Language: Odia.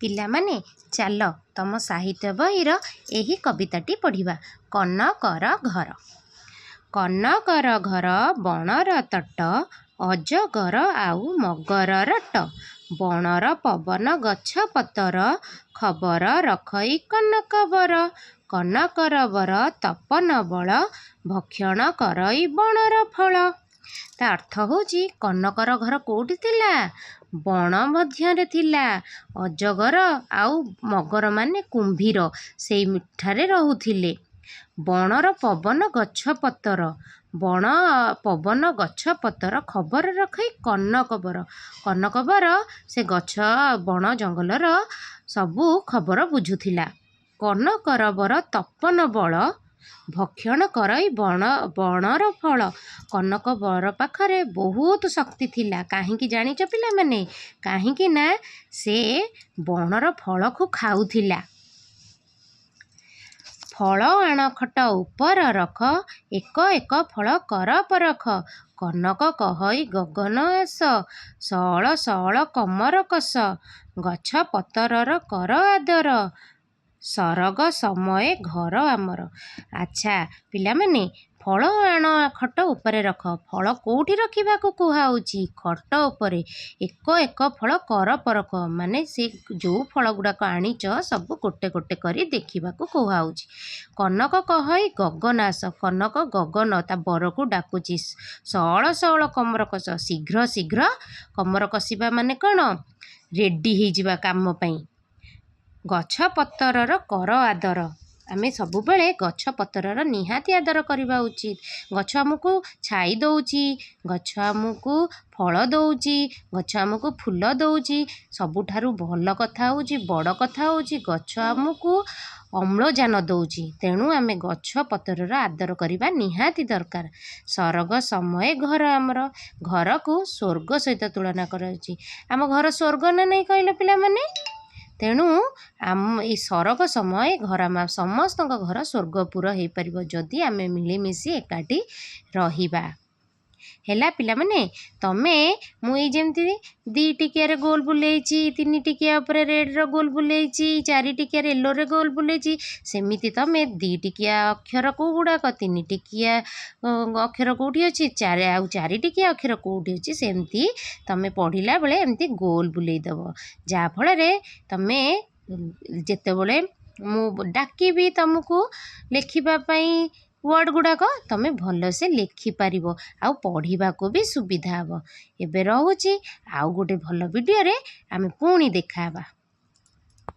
ପିଲାମାନେ, ଚାଲ ତମ ସାହିତ୍ୟ ବହିର ଏହି କବିତାଟି ପଢ଼ିବା, କନକର ଘର। କନକର ଘର ବଣର ତଟ, ଅଜଗର ଆଉ ମଗରର ଟ। ବଣର ପବନ ଗଛ ପତର, ଖବର ରଖଇ କନକ ବର। କନକର ବର ତପନ ବଳ, ଭକ୍ଷଣ କରଇ ବଣର ଫଳ। ତା ଅର୍ଥ ହେଉଛି, କନକର ଘର କେଉଁଠି ଥିଲା? ବଣ ମଧ୍ୟରେ ଥିଲା। ଅଜଗର ଆଉ ମଗର ମାନେ କୁମ୍ଭୀର ସେଇଠାରେ ରହୁଥିଲେ। ବଣର ପବନ ଗଛ ପତର, ବଣ ପବନ ଗଛ ପତର ଖବର ରଖଇ କନକ ବର। କନକ ବର ସେ ଗଛ ବଣ ଜଙ୍ଗଲର ସବୁ ଖବର ବୁଝୁଥିଲା। କନକର ବର ତପନ ବଳ, ଭକ୍ଷଣ କରଇ ବଣର ଫଳ। କନକ ବର ପାଖରେ ବହୁତ ଶକ୍ତି ଥିଲା। କାହିଁକି ଜାଣିଛ ପିଲାମାନେ? କାହିଁକି ନା ସେ ବଣର ଫଳକୁ ଖାଉଥିଲା। ଫଳ ଆଣ ଖଟ ଉପର ରଖ, ଏକ ଏକ ଫଳ କର ପରଖ। କନକ କହଇ ଗଗନ ଆସ, ସଅଳ ସଅଳ କମର କସ। ଗଛ ପତରର କର ଆଦର, ସରଗ ସମେ ଘର ଆମର। ଆଚ୍ଛା ପିଲାମାନେ, ଫଳ ଆଣ ଖଟ ଉପରେ ରଖ। ଫଳ କେଉଁଠି ରଖିବାକୁ କୁହାହେଉଛି? ଖଟ ଉପରେ। ଏକ ଏକ ଫଳ କର ପରଖ, ମାନେ ସେ ଯେଉଁ ଫଳ ଗୁଡ଼ାକ ଆଣିଛ, ସବୁ ଗୋଟେ ଗୋଟେ କରି ଦେଖିବାକୁ କୁହାହେଉଛି। କନକ କହଇ ଗଗନ ଆସ। କନକ ଗଗନ ତା ବରକୁ ଡାକୁଛି। ସଅଳ ସଅଳ କମର କସ, ଶୀଘ୍ର ଶୀଘ୍ର କମର କଷିବା ମାନେ କ'ଣ? ରେଡ଼ି ହେଇଯିବା କାମ ପାଇଁ। ଗଛ ପତରର କର ଆଦର। ଆମେ ସବୁବେଳେ ଗଛ ପତରର ନିହାତି ଆଦର କରିବା ଉଚିତ। ଗଛ ଆମକୁ ଛାଇ ଦେଉଛି, ଗଛ ଆମକୁ ଫଳ ଦେଉଛି, ଗଛ ଆମକୁ ଫୁଲ ଦେଉଛି। ସବୁଠାରୁ ଭଲ କଥା ହେଉଛି, ବଡ଼ କଥା ହେଉଛି, ଗଛ ଆମକୁ ଅମ୍ଳଜାନ ଦେଉଛି। ତେଣୁ ଆମେ ଗଛ ପତରର ଆଦର କରିବା ନିହାତି ଦରକାର। ସରଗ ସମେ ଘର ଆମର। ଘରକୁ ସ୍ୱର୍ଗ ସହିତ ତୁଳନା କରାଯାଉଛି। ଆମ ଘର ସ୍ୱର୍ଗ ନା ନାହିଁ କହିଲ ପିଲାମାନେ? ତେଣୁ ଆମ ଏଇ ସରଗ ସମେ ଘର, ଆମ ସମସ୍ତଙ୍କ ଘର ସ୍ୱର୍ଗପୁର ହେଇପାରିବ, ଯଦି ଆମେ ମିଳିମିଶି ଏକାଠି ରହିବା। ହେଲା ପିଲାମାନେ, ତମେ ମୁଁ ଏଇ ଯେମିତି 2 ଟିକିଆରେ ଗୋଲ ବୁଲେଇଛି, 3 ଟିକିଆ ଉପରେ ରେଡ଼୍ର ଗୋଲ ବୁଲେଇଛି, 4 ଟିକିଆରେ ୟେଲୋରେ ଗୋଲ ବୁଲେଇଛି, ସେମିତି ତମେ 2 ଟିକିଆ ଅକ୍ଷର କେଉଁ ଗୁଡ଼ାକ, 3 ଟିକିଆ ଅକ୍ଷର କେଉଁଠି ଅଛି, ଆଉ 4 ଟିକିଆ ଅକ୍ଷର କେଉଁଠି ଅଛି, ସେମିତି ତମେ ପଢ଼ିଲା ବେଳେ ଏମିତି ଗୋଲ ବୁଲେଇ ଦେବ। ଯାହାଫଳରେ ତମେ ଯେତେବେଳେ ମୁଁ ଡାକିବି ତମକୁ ଲେଖିବା ପାଇଁ ୱାର୍ଡ଼ ଗୁଡ଼ାକ, ତମେ ଭଲସେ ଲେଖିପାରିବ ଆଉ ପଢ଼ିବାକୁ ବି ସୁବିଧା ହେବ। ଏବେ ରହୁଛି, ଆଉ ଗୋଟେ ଭଲ ଭିଡ଼ିଓରେ ଆମେ ପୁଣି ଦେଖା ହେବା।